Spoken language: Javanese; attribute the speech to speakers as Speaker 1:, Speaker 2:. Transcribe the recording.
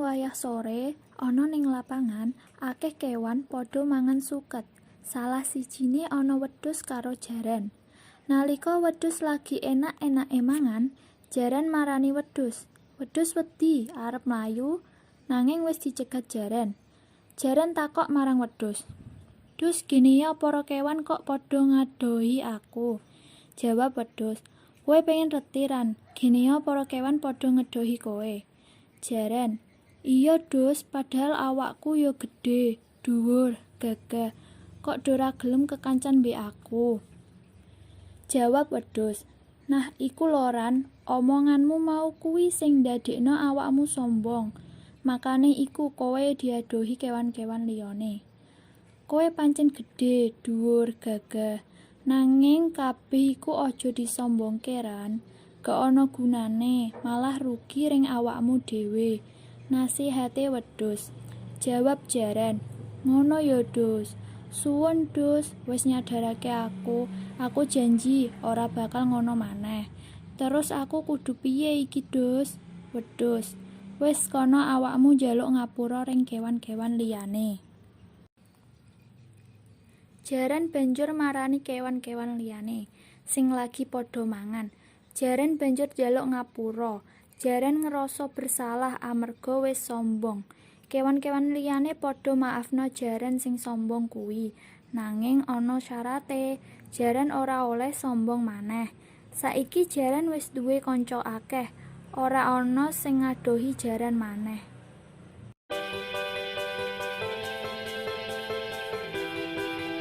Speaker 1: Wayah sore, ana ning lapangan, akeh kewan padha mangan suket. Salah sijine ana wedhus karo jaran. Nalika wedhus lagi enak-enake mangan, jaran marani wedhus. Wedhus wedi arep mlayu, nanging wis dicegat jaran. Jaran takok marang wedhus, "Dus, gineya para kewan kok padha ngadohi aku?" Jawab wedhus, "Kowe pengen reti, Ran, gineya para kewan padha ngedohi kowe?" Jaran, "Iya, Dus, padahal awakku ya gedhe, dhuwur, gagah. Kok do ora gelem kekancan mbek aku?" Jawab wedhus, "Nah, iku lho, Ran, omonganmu mau kuwi sing ndadekno awakmu sombong. Makane iku kowe diadohi kewan-kewan liyane. Kowe pancen gedhe, dhuwur, gagah. Nanging kabeh iku aja disombongke, Ran. Gak ana gunane, malah rugi ring awakmu dhewe," nasihate wedhus. Jawab jaran, "Ngono ya, Dus. Suwun, Dus, wis nyadarake aku. Aku janji ora bakal ngono maneh. Terus aku kudu piye iki, Dus?" Wedhus, "Wis kono awakmu njaluk ngapura ring kewan-kewan liyane." Jaran banjur marani kewan-kewan liyane sing lagi padha mangan. Jaran banjur njaluk ngapura. Jaran ngrasa bersalah amarga wis sombong. Kewan-kewan liyane padha maafno jaran sing sombong kuwi. Nanging ana syarate, jaran ora oleh sombong maneh. Saiki jaran wis duwe kanca akeh. Ora ana sing ngadohi jaran maneh.